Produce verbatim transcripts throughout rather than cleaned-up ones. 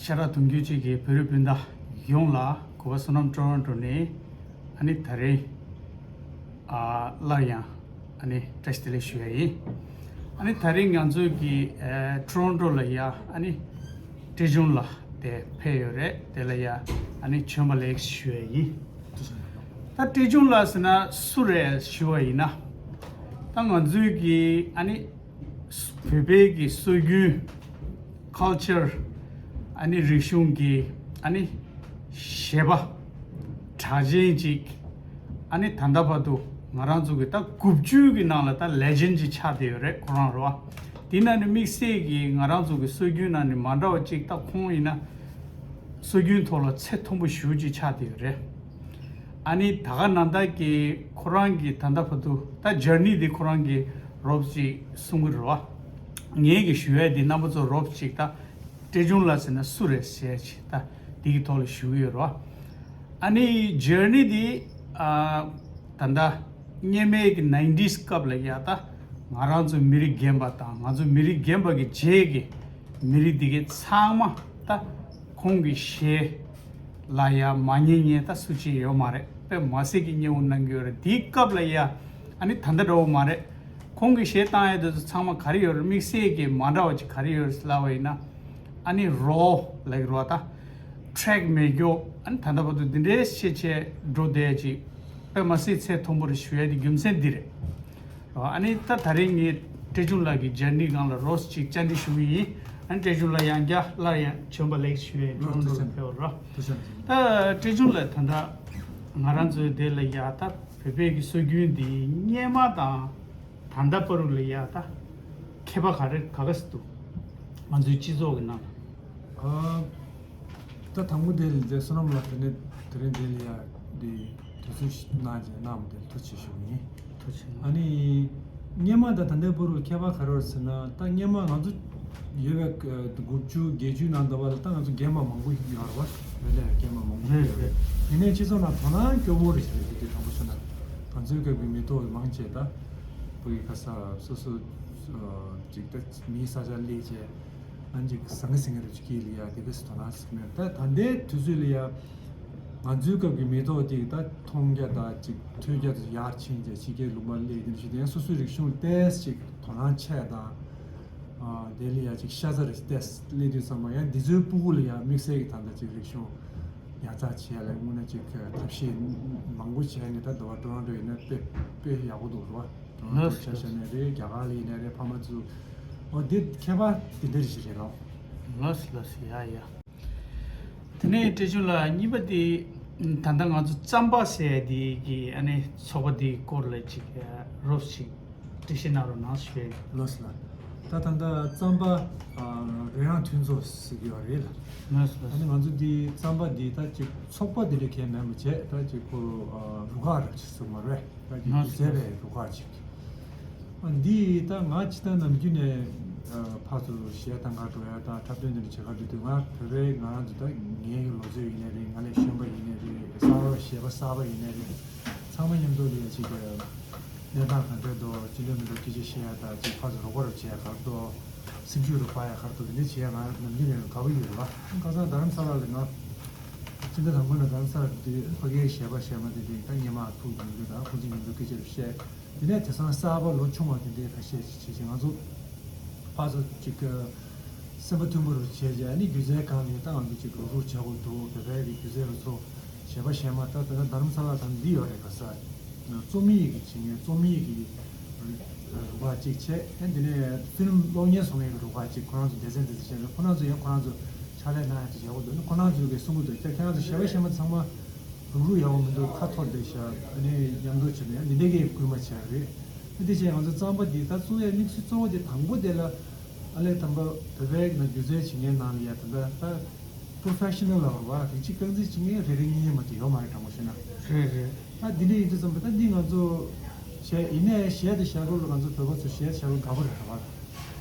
ཤ་ཁྲག་གདུང་རྒྱུད་གཅིག་གི་བོད་རིགས་སྤུན་ཟླ་ཡོངས་ལ་གུས་པ་བསོད་ནམས་ཊོ་རོན་ཊོ་ནས་ཨ་ནི་ད་རེས་ཨ་སླར་ཡང་ཨ་ནི་བཀྲ་ཤིས་བདེ་ལེགས་ཞུ་ཡ་ཡིན། ཨ་ནི་ད་རེས་ང་ཚོའི་གི་ཨ་ཊོ་རོན་ཊོ་ལ་ཡ་ཨ་ནི་ཊེ་ཅུན་ལགས་དེ་ཕེབས་ཡོད་རེད། དེ་ལ་ཡ་ཨ་ནི་བྱོན་པ་ལེགས་ཞུ་ཡ་ཡིན། ད་ཊེ་ཅུན་ལགས་ཟེར་ན་སུ་རེད་ཞུ་བ་ཡིན་ན། ད་ང་ཚོའི་གི་ཨ་ནི་བོད་པའི་གི་སྲོལ་རྒྱུན། ཁལ་ཅར། ཨ་ནི་རིག་གཞུང་གི་ཨ་ནི་གཞས་པ་གྲགས་ཅན་ཅིག་ཨ་ནི་ད་ལྟ་བར་དུ་ང་རང་ཚོ་གི་ད་དགུ་བཅུ་གི་ནང་ལ་ད་ལེ་ཇེན་ཌ་ཅིག་ཆགས་བསྡད་ཡོད་རེད། ཁོ་རང་རེད་བ། དེ་ནང་ནས་དམིགས་བསལ་གྱི་ང་རང་ཚོ་གི་སྲོལ་རྒྱུན་ནང་ནས་མ་འདྲ་བ་ཅིག་ད་ཁོང་ཡིན་ན་སྲོལ་རྒྱུན་ཐོག་ལ་ཚད་མཐོན་པོ་ཞེ་པོ་ཅིག་ཆགས་བསྡད་ཡོད་རེད། ཨ་ནི་ད་ག་ནང་ལྟར་གྱི་ཁོ་རང་གི་ད་ལྟ་བར་དུ་ད་ཇར་ནི་འདི་ཁོ་རང་གི་རོབ་ཅིག་གསུང་གི་རེད་བ། ངས་གི་ཞུ་ཡས་འདི་རྣམ་པ་ཚོ་རོབ་ཅིག་ད་ཊེ་ཅུན་ལགས་ཟེར་ན་སུ་རེད་ཟེར་ཅིག་ད་འདི་གི་ཐོག་ལ་ཞུ་གི་ཡོད་རེད་བ། ཨ་ནི་ཇར་ནི་འདི་ཨ་ད་ལྟ་སྔོན་མའི་གི་ནའིན་ཊིས་སྐབས་ལ་ཡ་ད་ང་རང་ཚོ་མི་རིགས་རྒན་པ་དང་ང་ཚོ་མི་རིགས་རྒན་པ་གི་རྗེས་ཀྱི་མི་རིགས་འདི་གའི་ཚང་མ་ད་ཁོང་གི་གཞས་ལ་ཡ་མ་ཉན་མཁན་ད་སུ་གཅིག་ཡོད་མ་རེད། དཔེ་མ་སྲིད་ཀྱི་མཉེས་པོ་གནང་གི་ཡོད་རེད། དེའི་སྐབས་ལ་ཡ་ཨ་ནི་ད་ལྟ་འདྲ་བོ་མ་རེད། ཁོང་གི་གཞས་བཏང་ཡས་དེ་ཚོ་ཚང་མ་ག་རེ་ཡོད་རེད། དམིགས་བསལ་གྱི་མ་འདྲ་བ་ཅིག་ག་རེ་ཡོད་རེད་ལབ་པ་ཡིན་ན། ཨ་ནི་རོ་ལབ་ཀྱི་རེད་བ། ད་ཊེག་མེད་རྒྱུ། ཨ་ནི་ད་ལྟ་བར་དུ་འདི་འདྲའི་ཤེས་བྱས་འགྲོ་བསྡད་ཅིག་དཔེ་མ་སྲིད་ཚད་མཐོན་པོ་རེད་ཞུ་ཡས་དེ་རྒྱུ་མཚན་འདི་རེད། ཨ་ནི་ད་ད་རེས་ངས་ཊེ་ཅུན་ལགས་ཀྱི་ཇར་ནི་སྒང་ལ་རོབ་ཅིག་བཅར་འདྲི་ཞུ་གི་ཡིན། ཨ་ནི་ཊེ་ཅུན་ལགས་ཡང་བསྐྱར་སླར་ཡང་བྱོན་པ་ལེགས་ཞུ་ཡས། ཊོ་རོན་ཊོ་ལ་ཕེབས་པར། ཐུགས་རྗེ་ཆེ། ད་ཊེ་ཅུན་ལགས་ད་ལྟ་ང་རང་ཚོའི་དེ་ལ་ཡ་ད་བོད་པའི་གི་སྲོལ་རྒྱུན་འདི་སྔོན་མ་དང་ད་ལྟ་བར་དུ་ལ་ཡ་ད་ཁྱད་པར་ག་རེ་ག་ག་ཟེར་འདུག་ང་ཚོའི་སྤྱི་ཚོགས་ཀྱི་ནང་ལ། ཨ། ད་དང་པོ་དེ་ལ་བསོད་ནམས་ལགས་དེ་ནས་དེ་རིང་དེ་ལ་ཡ་འདི་དུས་ཚོད་གནང་བྱས་གནང་བ་དེ་ལ་ཐུགས་རྗེ་ཆེ་ཞུ་གི་ཡིན། ཐུགས་རྗེ་ཆེ། ཨ་ནི་སྔོན་མ་དང་ད་ལྟའི་བར་དུ་ཁྱད་པར་ག་རེ་ཡོད་ཟེར་ན། ད་སྔོན་མ་ང་ཚོ་ཡོད་པའི་དགུ་བཅུ་བརྒྱད་ཅུ་ནང་འདྲ་བ་ལ་ད་ང་ཚོ་རྒན་པ་མང་པོ་ཡོད་རེད་བ། བོད་ལ་རྒན་པ་མང་པོ་ཡོད་རེད། ཡིན་ནའི་སྤྱི་ཚོགས་ནང་དོ་སྣང་སྐྱོ་བོ་རེད་ཞེས་རེད། དེ་དྲང་པོ་བཤད་ན་ང་ཚོའི་སྐབས་ཀྱི་མི་ཐོག་མང་ཆེ་ད་བོད་ཀྱི་ཁ་ས་སོ་སོ་ཅིག་ད་མིའི་ས་ཆ་སླེབས་བྱས། ཨ་ནི་ཅིག་ཟང་ངེ་ཟིང་ངེ་རུ་ཅིག་སྐྱེས་ལ་ཡ་དེ་གས་སུ་དོ་སྣང་ཟིག་མེད། ད་ད་ལྟའི་དུས་ཚོད་ལ་ཡ་ང་ཚོའི་སྐབས་ཀྱི་མི་ཐོག་ཅིག་ད་མཐོང་རྒྱ་དང་ཅིག་ཐོས་རྒྱ་དེ་ཡར་ཕྱིན་བྱས་ཕྱི་རྒྱལ་ལུང་པ་སླེབས་དེ་འདྲ་ཞིག་དེ་ཡང་སོ་སོའི་རིག་གཞུང་ཏོག་ཙམ་ཅིག་དོ་སྣང་ཆེ་དང་། ཨ་དེ་ལ་ཡ་ཅིག་ཤ་ཚ་རེ་ཏོག་ཙམ་སླེབས་དུས་ཙམ་པ་ཡང་འདི་ཚོའི་ཕྲུ་གུ་ལ་ཡ་དམིགས་བསལ་གྱི་ད་ལྟ་ཅིག་རིག་གཞུང་ཉར་ཚགས་བྱས་ལ་དངོས་གནས་ཅིག་ཐབས་ཤེས་མང་པོ་བྱས་ནས་ད་འདི་བ་ཊོ་རོན་ཊོ་ཡིན་ན་དཔེ་དཔེ་ཡག་པོ་འདུག་རེད་བ། ཊོ་རོན་ཊོ་ལགས་སོ། ཆ་བཞག་ནས་རེད། རྒྱ་གར་ལ་ཡིན་ནའི་རེད། ཕ་མ་ཚོ། ཨོ་འདི་ཁྱད་པར་འདི་འདྲ་ཞིག་རེད་ལགས། ལགས་སོ་ལགས་སོ། ཡ་ཡ། དེ་ནས་ཊེ་ཅུན་ལགས་གཉིས་པ་དེ་ད་ལྟ་ང་ཚོ་རྩམ་པ་ཟེར་ཡ་དེ་གི་ཨ་ནི་ཚོགས་པ་དེའི་སྐོར་ལ་ཅིག་རོབ་ཅིག་འགྲེལ་བཤད་གནང་རོགས་གནང་ཞུ་ཡ་ཡིན། ལགས་སོ་ལགས། ད་ད་ལྟ་རྩམ་པ་ཨ་རོལ་དབྱངས་མཐུན་ཚོགས་ཟེར་གྱི་ཡོད་རེད་ལགས། ལགས་སོ་ལགས་སོ། ཨ་ནི་ང་ཚོ་འདི་རྩམ་པ་འདི་ད་ཅིག་ཚོགས་པ་འདི་འདྲ་གང་ཡང་མེད་པ་བྱས། ད་ཅིག་ཁོ་ཨ་རུ་ཁག་ར་ཅིག་གསུངས་པ་རེད། ད་ཅིག་ལགས་སོ་སྒྱུ་རྩལ་པའི་རུ་ཁག་ཅིག་ཨ་འདི་ད་ང་ཇི་ལྟར་ནམ་རྒྱུན་ནས་ཨ་ཕར་ཚུར་གཞས་བཏང་གར་འགྲོ་ཡ་དང་འཁྲབ་སྟོན་འདི་འདྲ་བྱེད་གར་འགྲོ་དུས། ང་བོད་པའི་ང་རང་ཚོ་ད་ངའི་ལོ་ཚོད་ཡིན་ནའི་རེད། ང་ལས་གཞོན་པ་ཡིན་ནའི་རེད། གསར་པ་གཞས་པ་གསར་པ་ཡིན་ནའི་རེད། ཚང་མ་མཉམ་དུ་ལ་ཡ་ཅིག་གནས་སྟངས་ག་འདྲ་འདུག་ཅི་འདྲ་མི་འདུག་སྐད་ཆ་བཤད་ཡ་དང་ཅིག་ཕར་ཚུར་རོགས་པ་རུ་བྱེད་ཡ་ག་རེ་འདུག་སེམས་ཤུགས་རུ་སྤར་ཡ་ག་རེ་འདུག་དེ་འདྲ་བྱེད་ཡ་ང་ནམ་རྒྱུན་ནས་དགའ་པོ་ཡོད་རེད་བ། ཁ་སང་རྡ་རམ་ས་ལ་ལ་ང་སྤྱི་ཟླ་དང་པོ་ནས་རྡ་རམ་ས་ལ་དེ་ཕ་གིའི་གཞས་པ་གཞས་མ་དེ་འདྲས་ད་སྔོན་མ་ཐུག་མྱོང་རྒྱུ་དང་ཁོང་ཚོ་མཉམ་དུ་སྐད་ཆ་རུ་བཤད། དེ་ནས་དེང་སང་གསར་པ་ལོ་ཆུང་བ་དེ་འདྲས་ཁ་ཤས་ཤིག་བྱས་བྱས་ང་ཚོ་ཕར་ཚུར་ཅིག་སེམས་པ་མཐུན་པོ་རུ་བྱས་བྱས། ཨ་ནི་སྒྱུ་རྩལ་སྒང་ལ་ད་ང་ཚོ་ཅིག་རུག་རུག་བྱ་དགོས་འདུག་བོད་པའི་གི་སྒྱུ་རྩལ་པ་ཚོ་གཞས་པ་གཞས་མ་ད་ད་ལྟ་རྡ་རམ་ས་ལ་དང་འདི་ཡོད་རེད། ག་ས་རྩོམ་ཡིག་གི་བྱེད་མཁན་རྩོམ་ཡིག་གི་རུ་ཁག་ཅིག་བྱས། ཨ་ནི་དེ་ནས་ཕིལམ་གློག་བརྙན་བཟོ་མཁན་གི་རུ་ཁག་ཅིག་ཁོ་རང་ཚོ་སྡེ་ཚན་སྡེ་ཚན་བྱས་ནས་ཁོ་རང་ཚོ་ཡང་ཁོ་རང་ཚོ་ཕྱག་ལས་གནང་ཡ་ཅིག་བྱེད་དགོས་འདུག་ཨ་ནི་ཁོ་རང་ཚོ་གི་གསུང་གི་འདུག་ད་ཁྱེད་རང་ཚོ་གཞས་པ་གཞས་མ་ཚང་མ་རུག་རུག་ཡག་པོ་མི་འདུག་ཁ་འཐོར་བསྡད་ཤག་ཨ་ནི་མཉམ་དུ་བྱས་ནས་འདི་འདྲ་གི་སྐུལ་མ་བྱས་རེད། ཨ་དེ་བྱས་ང་ཚོ་རྩམ་པ་འདི་ད་གཙོ་བོའི་དམིགས་སུ་གཙོ་བོ་དེ་དང་པོ་དེ་ལ་ཨ་ལས་དམ་པ་བོད་པའི་ནང་སྒྱུ་རྩལ་བྱེད་མཁན་ནང་ལ་ཡ་ད་ལྟ་ད་པོ་རོ་ཕེ་ཤ་ནལ་ལ་བ་རིགས་གཅིག་རྐང་འཛིན་བྱེད་མཁན་རེ་རེ་གཉིས་གཉིས་མ་གཏོགས་ཡོད་མ་རེད། དྲང་པོ་བཤད་ན། རེད་རེད། ད་འདི་འདྲ་ཡིན་དུས་ཙམ་པ་ད་འདི་ང་ཚོ་གཞས་ཡིན་ནའི་གཞས་དེ་ཤར་ཁུལ་ལ་ང་ཚོ་བོད་པ་ཚོ་གཞས་ཤར་ཁུལ་དགའ་པོ་རེད་བ།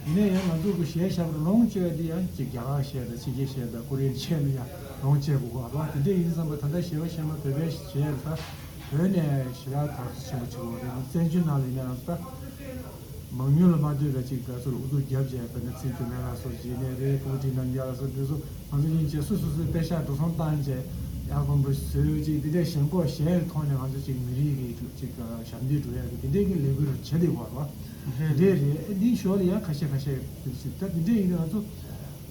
ཡིན་ནའི་ཡང་ང་ཚོ་གི་གཞས་ཤར་ཁུལ་ལོངས་སྤྱོད་ཡ་དེ་ཡང་ཅིག་རྒྱ་གར་གཞས་དང་ཕྱི་རྒྱལ་གཞས་དང་ཀོ་རི་ཡན་གཞས་ལ་ཡང་ལོངས་སྤྱད་དགོས་གོ་བ། དེ་འདྲ་ཡིན་དུས་ཙམ་པ་ད་ལྟ་གཞས་པ་གཞས་མ་བོད་པའི་གཞས་ལ་ད་བོད་ནས་ཞེ་དྲག་དར་སྲོལ་ཆེན་པོ་བྱེད་དགོས་རེད། བཙན་བྱོལ་ནང་ལ་ཡིན་ན་ང་ཚོ་ད། མང་ཉུང་ལ་མ་ལྟོས་པའི་ཅིག་ག་ཚོད་ཨུ་ཚུགས་རྒྱབ་བྱས། དཔེར་ན་ཚེ་རིང་སྐྱིད་སྡུག་ལགས་སོགས་བྱས་ནས་རེད། ཕུག་བཀྲིས་རྣམ་རྒྱལ་ལགས་སོགས་འདི་ཚོ་ང་ཚོ་གཉིས་ཀྱིས་སོ་སོ་སོའི་པེ་ཤག་འགྲོ་སོང་བཏང་བྱས། ཨལ་བམ་རུ་བཟོས་ཅིག་འདི་འདྲའི་ཞེན་ཁོག་གཞན་གྱི་ཐོག་ནས་ང་ཚོ་ཅིག་མི་རིགས་ཀྱི་ཅིག་ཞབས་འདེགས་སྒྲུབ་ཡ་གི་འདི་འདྲའི་གི་ལས་འགུལ་རུ་བྱེད་བསྡད་ཡོད་རེད་བ། རེད། འདི་འདྲའི་རེད། འདི་ཞོར་ལ་ཡང་ཁ་ཤས་ཁ་ཤས་འདི་ཞིག་ད་འདི་འདྲའི་ཡིན་ན་ང་ཚོ་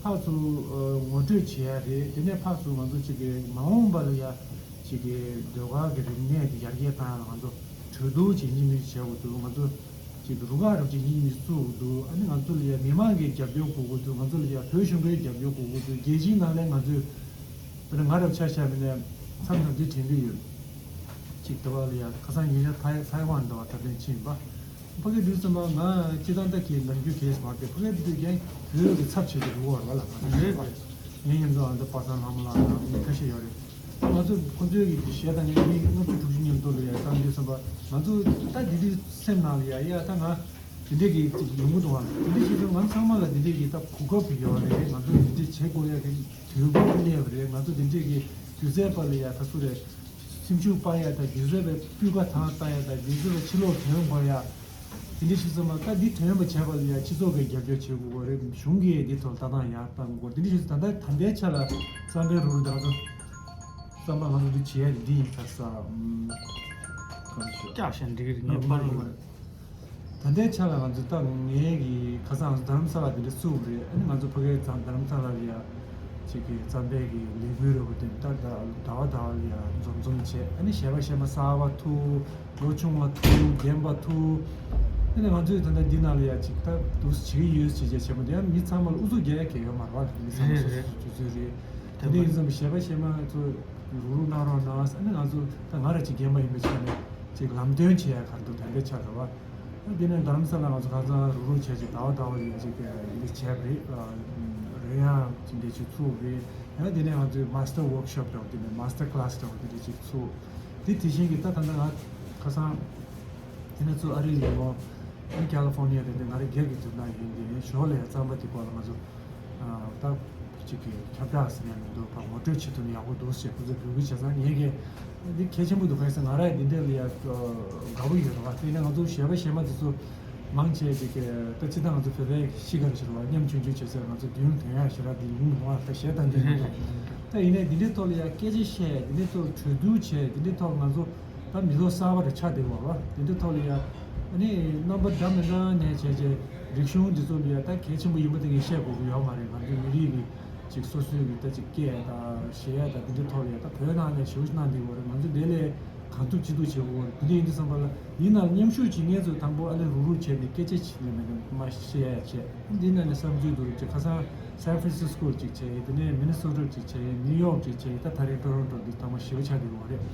ཕར་ཚུར་ངོ་སྤྲོད་བྱེད་ཡ་རེད། དེ་ནས་ཕར་ཚུར་ང་ཚོ་ཅིག་གི་མ་འོངས་པ་ལ་ཡ་ཅིག་གི་ཟློས་གར་གྱི་རིག་གནས་དེ་ཡར་རྒྱས་བཏང་ཡ་ལ་ང་ཚོ་གྲོས་བསྡུར་བྱེད་མི་མི་བྱེད་དགོས་འདུག་ང་ཚོ་ཅིག་རུ་ཁག་རུ་ཅིག་མི་མི་བཙུགས་འདུག་ཨ་ནི་ང་ཚོ་ལ་ཡ་མི་མང་གི་རྒྱབ་སྐྱོར་དགོས་ཀྱི་འདུག་ང་ཚོ་ལ་ཡ་བོད་གཞུང་གི་རྒྱབ་སྐྱོར་དགོས་ཀྱི་འདུག་རྒྱལ་སྤྱིའི་ནང་ལ་ང་ཚོས་དཔེར་ན་ང་རབས་ཆ་བཞག་པ་ཡིན་ན་མཚམས་མཚམས་འདི་དྲན་གྱི་ཡོད། ཅིག་ལྟ་བ་ལ་ཡ་ཁ་སང་ཉེ་ཆར་ཐའེ་ཐའེ་ཝན་ལྟ་བ་ད་ཐེངས་ཕྱིན་པ། ཕ་གི་དུས་ཙམ་པ་ང་སྤྱི་བཏང་ད་གི་ནམ་རྒྱུན་གས་མ་གཏོགས་ཕ་གི་དུས་རྒྱན་བོད་ཀྱི་ཚབ་བྱེད་དུ་འགྲོ་བར་བ་ལ་ང་རེད་བ། ངའི་མཉམ་དུ་ཨ་ད་པ་སངས་ལྷ་མོ་ལགས་དང་མི་ཁ་ཤས་ཡོད་རེད། ད་ང་ཚོ་ཁོ་ཚོའི་གི་གཞས་དང་ངའི་མི་ལྔ་བཅུ་དྲུག་ཅུ་མཉམ་དུ་ལ་ཡ་བཏང་དུས་ཙམ་པ་ང་ཚོ་ད་འདི་དུས་སེམས་ནང་ལ་ཡ་ཡ་ད་ང་འདི་འདྲས་ཀྱི་ཡོང་གི་འདུག་ཨ། འདི་འདྲས་བྱེད་དུས་ང་ཚང་མ་ལ་འདི་འདྲས་ཀྱི་ད་གོ་སྐབས་ཡོད་རེད། ང་ཚོ་འདི་འདྲས་བྱེད་དགོས་ཡ་གི་དུས་བབ་སླེབས་རེད། ང་ཚོ་འདི་འདྲས་ཀྱི་སྒྱུ་རྩལ་པ་ལ་ཡ་ད་སུ་རེད། སེམས་ཤུགས་སྤར་ཡ་དང་སྒྱུ་རྩལ་པའི་སྤུས་ཀ་ཐང་བཏང་ཡ་དང་སྒྱུ་རྩལ་པའི་ཕྱི་ལོགས་ཐོན་དགོས་ཡ། དེ་འདྲ་ཞིག་ཙམ་ལ་ད་འདི་ཐོན་པ་བྱས་པ་ལ་ཡ་སྤྱི་ཚོགས་ཀྱི་རྒྱབ་སྐྱོར་བྱེད་དགོས་རེད། གཞུང་གིས་འདི་ཐོག་ལ་ལྟ་སྟངས་ཡར་གཏང་དགོས། དེ་འདྲ་ཞིག་ད་ལྟ་ད་ལྟའི་ཆ་ལ་བསམ་པའི་རུ་རུ་ད་ཚོ་བསམ་པ་ང་ཚོ་འདི་བྱེད་ཡ་འདི་ཡིན་ས་ས། ཀྱག་ཤ་འགྲིག་གི་རེད། ངས་པར་ལོག་རེད། ད་ལྟའི་ཆ་ལ་ང་ཚོ་ད་ངའི་གི་ཁ་སང་རྡ་རམ་ས་ལ་དེ་འདྲ་བཙུགས་པ་རེད། ཨ་ནི་ང་ཚོ་ཕ་གིའི་རྩ་རྡ་རམ་ས་ལ་ལ་ཡ་ཅིག་གི་རྩམ་པའི་གི་ལས་འགུལ་རེད་པ། དེ་ད་ད་ཟླ་བ་ཟླ་བ་ལ་ཡ་འཛོམས་འཛོམས་བྱས། ཨ་ནི་གཞས་པ་གཞས་མ་གསར་པ་ཐུག་ལོ་ཆུང་བ་ཐུག་རྒན་པ་ཐུག་ཨ་ནི་ང་ཚོས་ད་ལྟ་འདི་ནང་ལ་ཡ་ཅིག་ད་འདུག་སེ་བྱེད་ཀྱི་ཡོད་ཅེས་བྱས་བྱས་པ་དེ་ཡང་མི་ཚང་མ་ལ་ཨུ་ཚུགས་རྒྱག་ཡ་གལ་ཡོད་མ་རེད་བ། མི་ཚང་མ་སོ་སོ་སོ་སོའི་རེད། དེ་འདྲ་ཡིན་ཙང་གཞས་པ་གཞས་མ་ཚོ་རུག་རུག་གནང་རོགས་གནང་། ཨ་ནི་ང་ཚོ་ད་ང་རང་ཅིག་རྒན་པ་ཡིན་པའི་ཆ་ནས་ཅིག་ལམ་སྟོན་བྱེད་ཡ་ག་རེ་འདུག་ད་ལྟའི་ཆ་རེད་བ། ཨ་དེ་ནས་རྡ་རམ་ས་ལ་ང་ཚོ་ཁ་སང་རུག་རུག་བྱས་ཅིག་ཟླ་བ་ཟླ་བ་ལ་ཡ་ཅིག་དེ་འདྲ་བྱས་པ་རེད། རོལ་དབྱངས་ཅིག་འདྲ་ཅིག་ཚུགས་པ་རེད། ཡང་དེ་ནས་ང་ཚོའི་མ་སི་ཊར་ཝོག་ཤོབ་འདྲ་བོ་དེ་འདྲ་མ་སི་ཊར་ཀ་ལ་སི་འདྲ་བོ་དེ་འདྲ་ཅིག་ཚུགས། དེ་དེ་བཞིན་གྱི་ད་ད་ལྟ་ང་ཁ་སང་དེ་ནས་ཚུར་ཨ་རི་ལ་ཡོང་། ཨ་ནི་ཀ་ལི་ཧྥོར་ནི་ཡ་དེ་འདྲ་ང་རང་སྒེར་གྱི་མཛུབ་གནང་ཡིན། དེ་ཞོར་ལ་ཡང་རྩམ་པ་དེ་སྐོར་ལ་ང་ཚོ་ད་ཅིག་གི་ཁྱབ་བསྒྲགས་ཟེར་ཡ་མི་འདུག་ཕར་ངོ་སྤྲོད་བྱེད་ཐུབ་ན་ཡག་པོ་འདུག་ཞེས་ཁོ་ཚོས་འབོད་སྐུལ་བྱས་ཙང་། ངས་ཀྱི་འདི་གལ་ཆེན་པོ་འདུག་ག་ཟེར། ང་རང་འདི་འདྲ་ལ་ཡ་དགའ་པོ་ཡོད་རེད་བ། དེ་ནས་ང་ཚོ་གཞས་པ་གཞས་མ་དེ་ཚོ་མང་ཆེ་ཅིག་གི་ད་སྤྱིར་བཏང་ང་ཚོ་བོད་པའི་གཤིས་ཀ་རེད་ཟེར་བ། མཉམ་ཆུང་ཆུང་བྱེད་ཚེ་ང་ཚོ་མདུན་ཐོན་ཡ་ཞེ་དྲག་འདི་ཡིན་མ་རེད། ད་གཞས་དང་འདི་ཡིན་རེད། ད་ཡིན་ནའི་འདི་འདྲའི་ཐོག་ལ་ཡ་སྐད་ཆ་བཤད། འདི་འདྲའི་ཐོག་གྲོས་བསྡུར་བྱས། འདི་འདྲའི་ཐོག་ང་ཚོ་ད་མི་ཐོག་གསར་པ་རེ་ཆགས་བསྡད་པ་རེད་བ། འདི་འདྲའི་ཐོག་ལ་ཡ་ཨ་ནི་རྣམ་པ་འདྲ་མི་འདྲ་ནས་བྱས་རྗེས་རིག་གཞུང་འདི་ཚོ་ལ་ཡ་ད་གལ་ཆེན་པོ་ཡིན་པ་དེ་ངས་བཤད་དགོས་ཀྱི་ཡོད་མ་རེད། ང་ཚོའི་མི་རིགས་ཀྱི་ཅིག་སོ་སོའི་གི་ད་ཅིག་སྐད་དང་གཞས་དང་འདི་འདྲའི་ཐོག་ལ་ཡ་ད་བོད་ནང་ནས་ཞེ་པོ་ཅིག་གནང་བསྡད་ཡོད་རེད། ང་ཚོ་འདི་ལས་གང་ཐུབ་ཅི་ཐུབ་བྱེད་དགོས་རེད། འདི་འདྲ་ཡིན་དུས་ཙམ་པ་ལ་འདིའི་ནང་མཉམ་ཞུགས་བྱེད་མཁན་ཚོས་དང་པོ་ཨ་ནི་རུག་རུག་བྱས་ནས་སྐད་ཆ་བྱེད་ལས་མེད་ན་མ་བཤད་ཡ་བྱས། འདི་ནང་ནས་བསམ་ཚུལ་འདུག་ཅེས། ཁ་སང་སན་ཧྥ་རན་སིས་ཀོ་ཅིག་བྱས་ཡིན། དེ་ནས་མི་ནི་སོ་ཊ་ཅིག་བྱས་ཡིན། ནིའུ་ཡོག་ཅིག་བྱས་ཡིན། ད་ད་རེས་ཊོ་རོན་ཊོ་འདི་ཚང་མ་ཞེ་པོ་ཆགས་བསྡད་ཡོད་རེད།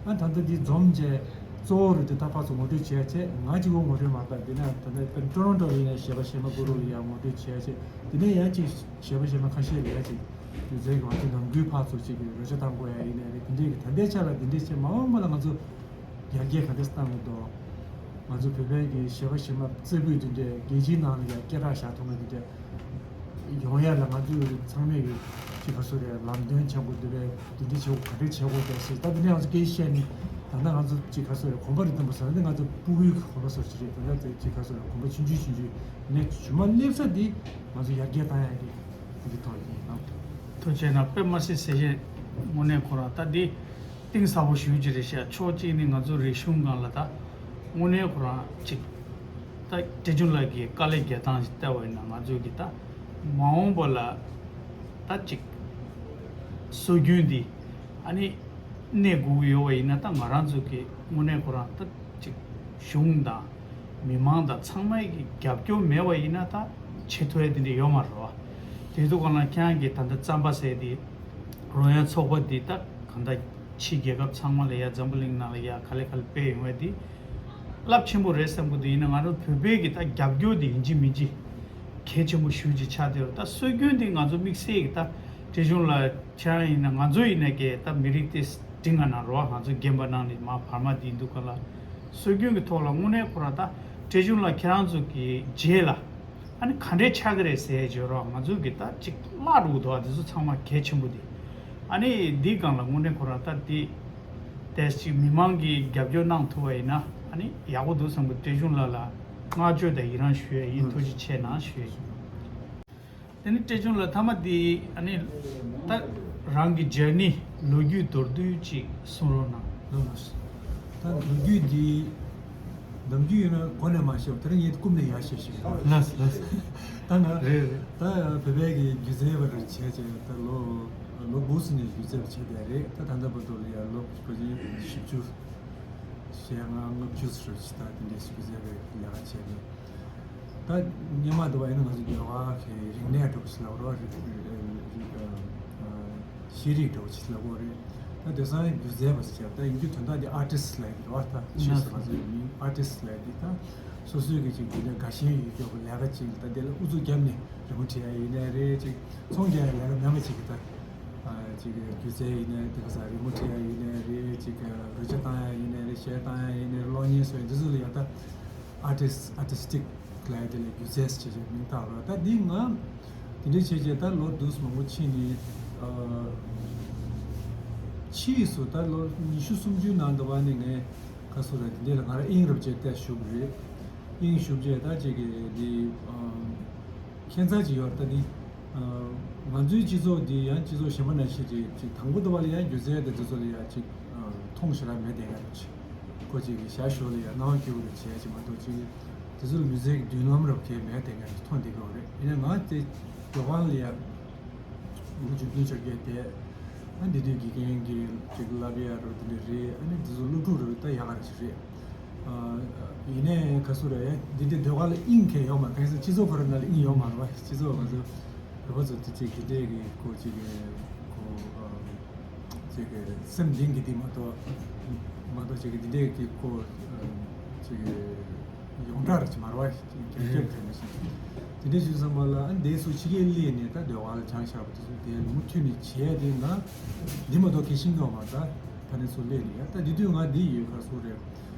ཨ་ད་ལྟ་འདི་འཛོམས་བྱས་གཙོ་བོ་རུ་དེ་ད་ཕར་ཚུར་ངོ་སྤྲོད་བྱས་བྱས། ང་གཅིག་པོ་ངོ་སྤྲོད་མ་གཏོགས། དེ་ནས་ད་ལྟ་ཊོ་རོན་ཊོ་ལ་ཡིན་ན་གཞས་པ་གཞས་མ་ཀུ་རུ་ལ་ཡང་ངོ་སྤྲོད་བྱས་བྱས། དེ་ནས་ཡང་ཅིག་གཞས་པ་གཞས་མ་ཁ་ཤས་ལ་ཡང་ཅིག་སྒྱུ་རྩལ་གྱི་ང་ཚོ་ནང་ཁུལ་ཕར་ཚུར་ཅིག་གི་རོལ་ཆ་བཏང་དགོས་ཡ་ཡིན་ནའི་རེད། དེ་འདྲས་ཀྱི་ད་ལྟའི་ཆ་ལ་དེ་འདྲས་བྱས། མ་འོངས་པ་ལ་ང་ཚོ་ཡར་རྒྱས་ག་འདྲས་བཏང་གི་འདུག་ང་ཚོ་བོད་པའི་གི་གཞས་པ་གཞས་མ་རྩེ་ཕུད་དེ་འདྲས་རྒྱལ་སྤྱིའི་ནང་ལ་ཡང་སྐད་གྲགས་བཞག་ཐུབ་མཁན་དེ་འདྲས་ཡོང་ཡ་ལ་ང་ཚོས་ཚང་མས་གི་ཅིག་ག་སོ་རེད། ལམ་སྟོན་བྱེད་དགོས་འདུག་པས། དེ་འདྲས་བྱེད་དགོས། ག་འདྲས་བྱེད་དགོས་འདུག་ཟེར། ད་དེ་འདྲས་ང་ཚོ་སྐད་ཆ་བཤད་ནས་ད་ལྟ་ང་ཚོ་ཅིག་ག་སོ་རེད། གོམ་པ་རེ་བཏོན་པ་ཟེར་ན་འདི་ང་ཚོ་ཕྲུ་གུའི་གོམ་པ་སོར་ཅིག་རེད། ད་ལྟ་དེ་ཅིག་ག་སོ་རེད། གོམ་པ་ཆུང་ཆུང་ཆུང་ཆུང་ནས་རྗེས་མ་སླེབས་ས་འདི་ང་ཚོ་ཡར་རྒྱས་བཏང་ཡ་གི་འདི་ཐོག་ཡིན་ནམ། ཐུགས་རྗེ་གནང་། དཔེ་མ་སྲིད་ཟེར་བཤད། དངོས་གནས་ཁོ་རང་ད་འདི་གཏིང་ཟབ་པོ་ཞེ་པོ་ཅིག་རེད་ཤག་ཕྱོགས་གཅིག་ནས་ང་ཚོ་རིག་གཞུང་སྒང་ལ་ད་དངོས་གནས་ཁོ་རང་ཅིག་ད་བཀྲས་ལྗོངས་ལགས་ཀྱི་དཀའ་ལས་རྒྱག་སྟངས་ཤིག་བལྟས་པ་ཡིན་ན། ང་ཚོ་གི་ད་མ་འོངས་པ་ལ་ད་ཅིག་སྲོལ་རྒྱུན་འདི་ཨ་ནི་གནས་དགོས་ཀྱི་ཡོད་པ་ཡིན་ན། ད་ང་རང་ཚོ་གི་དངོས་གནས་ཁོ་རང་ད་ཅིག་གཞུང་དང་མི་མང་དང་ཚང་མའི་གི་རྒྱབ་སྐྱོར་མེད་པ་ཡིན་ན་ད་བྱེད་ཐུབ་ཡ་དེ་འདྲ་ཡོད་མ་རེད་བ། དེ་དུས་སྒང་ལ་ཁྱེད་རང་གིས་ད་ལྟ་རྩམ་པ་ཟེར་དེ་རོལ་དབྱངས་ཚོགས་པ་འདི་ད་གང་ལྟར་ཕྱིའི་རྒྱལ་ཁབ་ཚང་མ་ལ་ཡ་འཛམ་བུ་གླིང་ནང་ལ་ཡ་ག་ལེ་ག་ལེ་སྤེལ་ཡོང་བ་འདི་རླབས་ཆེན་པོ་རེད་བསམ་གི་འདུག་ཡིན་ན་ང་རང་བོད་པའི་གི་ད་རྒྱབ་སྐྱོར་འདི་ཡིན་གཅིག་མིན་གཅིག་གལ་ཆེན་པོ་ཞེ་པོ་ཅིག་ཆགས་བསྡད་ཡོད་རེད། ད་སྲོལ་རྒྱུན་འདི་ང་ཚོ་དམིགས་བསལ་གྱི་ད་བཀྲས་ལྗོངས་ལ་ཁྱེད་རང་ཡིན་ན་ང་ཚོ་ཡིན་ན་གི་ད་མི་རིགས་དེ་འབྲིང་ང་ན་རོ། ང་ཚོ་རྒན་པ་ནང་ནས་མར་བར་མ་འདི་འདུག་ག་ལ། སྲོལ་རྒྱུན་གྱི་ཐོག་ལ་དངོས་གནས་ཁོ་རང་ད་བཀྲས་ལྗོངས་ལ་ཁྱེད་རང་ཚོ་གི་རྗེས་ལ་ཨ་ནི་ག་འདྲས་ཆགས་ཀྱི་རེད་ཟེར་བརྗོད་རོགས། ང་ཚོ་གི་ད་ཅིག་བརླག་འགྲོ་གི་འདུག་ཨ། འདི་ཚོ་ཚང་མ་གལ་ཆེན་པོ་འདི། ཨ་ནི་འདི་སྒང་ལ་དངོས་གནས་ཁོ་རང་ད་འདི་ཏེས་ཅིག་མི་མང་གིས་རྒྱབ་སྐྱོར་གནང་ཐུབ་པ་ཡིན་ན་ཨ་ནི་ཡག་པོ་འདུག་བསམ་གི། བཀྲས་ལྗོངས་ལགས་ལ་ བསྔགས་བརྗོད་དང་ཡི་རང་ཞུ་ཡས་ཡིན། ཐུགས་རྗེ་ཆེ་གནང་ཞུ་ཡས་ཡིན། དེ་ནི་བཀྲས་ཆུང་ལགས་མཐའ་མ་འདི་ཨ་ནི་ད་རང་གི་ཇར་ནི་ལོ་རྒྱུས་མདོར་བསྡུས་ཅིག་གསུང་རོགས་གནང་། ལགས་ལགས། ད་ལོ་རྒྱུས་འདི་ནམ་རྒྱུན་ཡོད་ན་གོང་ནས་མ་བཤད་པ་དེ་རིང་ངས་རྐུབ་ནས་ཡར་བཤད་ཞིག་རེད། ལགས་ལགས། ད་ང་རེད་རེད། ད་བོད་པའི་གི་སྒྱུ་རྩལ་བ་རུ་བྱས་བྱས་ད་ལོ་ལོ་དགུ་ཙམ་ནས་སྒྱུ་རྩལ་བ་བྱས་བསྡད་རེད། ད་ད་ལྟ་བར་དུ་ལ་ཡ་ལོ་ཕལ་ཆེར་བཞི་བཅུ་ཞེ་ལྔ་ལྔ་བཅུ་ཙམ་ཞིག་ད་དེ་འདྲའི་སྒྱུ་རྩལ་བའི་ལས་ཀ་བྱས་ནས། ད་སྔོན་མ་དུ་བ་ཡིན་ན་ང་ཚོ་རྒྱལ་བ་གི་རིག་གནས་འགྲོ་ཞིག་ལ་རོ་རིག་རིག་རིག་ཤེས་རིག་འགྲོ་ཞིག་ལ་གོ་རེད། ད་དེང་སང་སྒྱུ་རྩལ་བ་ཟེར་ད་ཡིན་རྒྱུ་དོན་དག་དེ་ཨར་ཊིསི་ལབ་ཡིན་རོ། ད་ཕྱིས་སུ་ང་ཚོའི་མིང་ཨར་ཊིསི་ལབ་དེ་ད་སོ་སོའི་གི་ཅིག་དེ་འདྲ་དགའ་ཞེན་ཡོད་རྒྱུ་ལས་ཀ་ཅིག་ད་དེ་ལ་ཨུ་ཚུགས་བརྒྱབ་ནས་རི་མོ་བྲིས་ཡ་ཡིན་ནའི་རེད། ཅིག་ཚོང་རྒྱག་ཡ་ལས་ཀ་མེད་པ་ཅིག་གི་ད། ཅིག་སྒྱུ་རྩལ་ཡིན་ནའི་དེ་ག་ས་རི་མོ་བྲིས་ཡ་ཡིན་ནའི་རེད། ཅིག་རོལ་ཆ་བཏང་ཡ་ཡིན་ནའི་རེད། གཞས་བཏང་ཡ་ཡིན་ནའི་རེད། གློག་བརྙན་བཟོ་ཡ་འདི་ཚོ་ལ་ཡ་ད་ཨར་ཊིསི་ཨར་ཊིསི་ཊིག་ལབ་ཡ་དེ་ལ་སྒྱུ་རྩལ་ཟེར་བྱས་མིང་བཏགས་རོགས། ད་འདི་ང་དེ་འདྲའི་བྱས་བྱས་ད་ལོ་དུས་མང་པོ་ཕྱིན་ནས་ཕྱིས་སུ་ད་ལོ་ཉི་ཤུ་སུམ་ཅུའི་ནང་དུ་བ་ནས་ངས་ག་སུ་ར་དེ་འདྲའི་ལ་ང་རང་དབྱིངས་རུ་བྱས་བལྟས་བཞུགས་རེད། དབྱིངས་ཞུགས་བྱས་ད་ཅིག་གི་འདི། ཁྱད་མཚར་ཅིག་ཡོད་རེད། ད་འདི་ང་ཚོའི་སྤྱི་ཚོགས་འདི་ཡང་སྤྱི་ཚོགས་གཞན་པ་ནང་བཞིན་ཅིག་ཅིག་དང་པོ་དུ་བ་ལ་ཡང་སྒྱུ་རྩལ་དེ་དེ་ཚོ་ལ་ཡང་ཅིག་མཐོང་ཞེ་དྲག་མེད་བསྡད་ཡ་རེད། ཅིག་ཁོ་ཅིག་གི་ཞར་ཞོར་ལ་ཡང་སྣང་བ་སྐྱིད་པོ་རེད་བྱས་ཅིག་མ་གཏོགས་ཅིག་དེ་ཚོ་ལ་མི་ཚེ་གི་མདུན་ལམ་རབ་ཁས་མེད་བསྡད་ཡ་རེད། མཐོང་བསྡད་ཀྱི་ཡོད་རེད། ཡིན་ན་ང་དེ་མགྱོགས་གང་ལ་ཡང་ལོ་བཅུ་བདུན་བཅོ་བརྒྱད་བསྡད། ཨ་འདི་དུས་དགེ་རྒན་གྱི་ཅིག་བསླབ་ཡ་རུ་དེ་འདྲ་རེད། ཨ་ནི་དེ་ཚོ་སློབ་ཕྲུག་རུ་ད་ཡག་ག་རེ་ཞིག་རེད། ཡིན་ནའི་ག་སུ་རེད། འདི་འདྲའི་ཟློས་གར་ལ་དབྱིངས་གས་ཡོད་མ་རེད། གང་ཡིན་ཟེར་སྤྱི་ཚོགས་ཁོ་རང་ནང་ལ་དབྱིངས་ཡོད་མ་རེད་བ། སྤྱི་ཚོགས་ང་ཚོ་བོད་པ་ཚོ་དེ་ཅིག་འདི་འདྲའི་གི་ཁོ་ཅིག་གི་ཁོ་ཅིག་གི་སེམས་གཏིང་གི་འདི་མ་གཏོགས་མ་གཏོགས་ཅིག་གི་འདི་འདྲའི་གི་ཁོ་ཅིག་གི་ཡོངས་གྲགས་རེད་ཅིག་མ་རེད་བ། རྒྱབ་རྒྱབ་དེ་མི་ཤེས། དེ་འདྲའི་ཞུ་བསམ་པ་ལ་ཨ་འདི་ཚོ་ཕྱི་རྒྱལ་སླེབས་ནས་ད་ཟློས་གར་ལ་སྦྱངས་བཞག་པ་དེ་ཚོ་དེ་མུ་མཐུད་ནས་བྱས་དེ་ང་འདི་མ་གཏོགས་གལ་ཤེས་ཀྱི་ཡོད་མ་རེད། ད་ཕ་ནས་ཚུར་སླེབས་ནས་ཡ་ད་འདི་དུས་ང་འདི་ཡོད་ག་སུ་རེད།